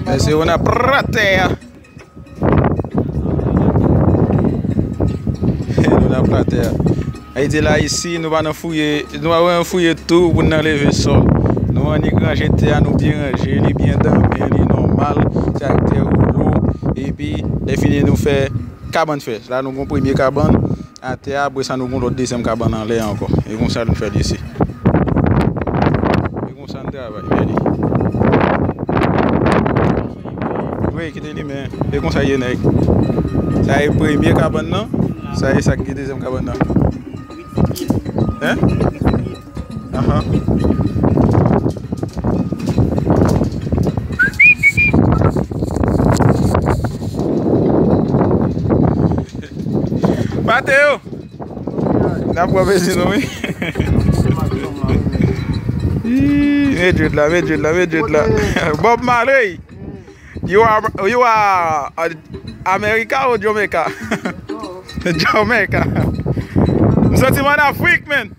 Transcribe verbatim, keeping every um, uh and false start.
Mesye, nou ap pran tè a. Nou ap pran tè a. Ayiti la isi, nou pa nan fouye, nou pa nan fouye tou pou n nan leve sòl. Nou annik ranje tè a, nou byen ranje, li byen danmen, li nòmal, se ak tè woulo, epi lè fini nou fè kabann fè. La nou gon premye kabann atè a, apre sa nou gon lòt dezyèm kabann anlè ankò. E konsa nou fè l isi. E konsa n travay, men li. Wi, kite li, men e konsa ye nèg. Sa e premye kabann nan, sa e sa ki dezyèm kabann nan. Hein? Ahan. Mateo! N ap pran plezi nou, wi. Ih, met djed la, met djed la, met djed la. Bob Marley. You are, you are, uh, America or Jamaica? Jamaica. M santi m ann Afrik, man.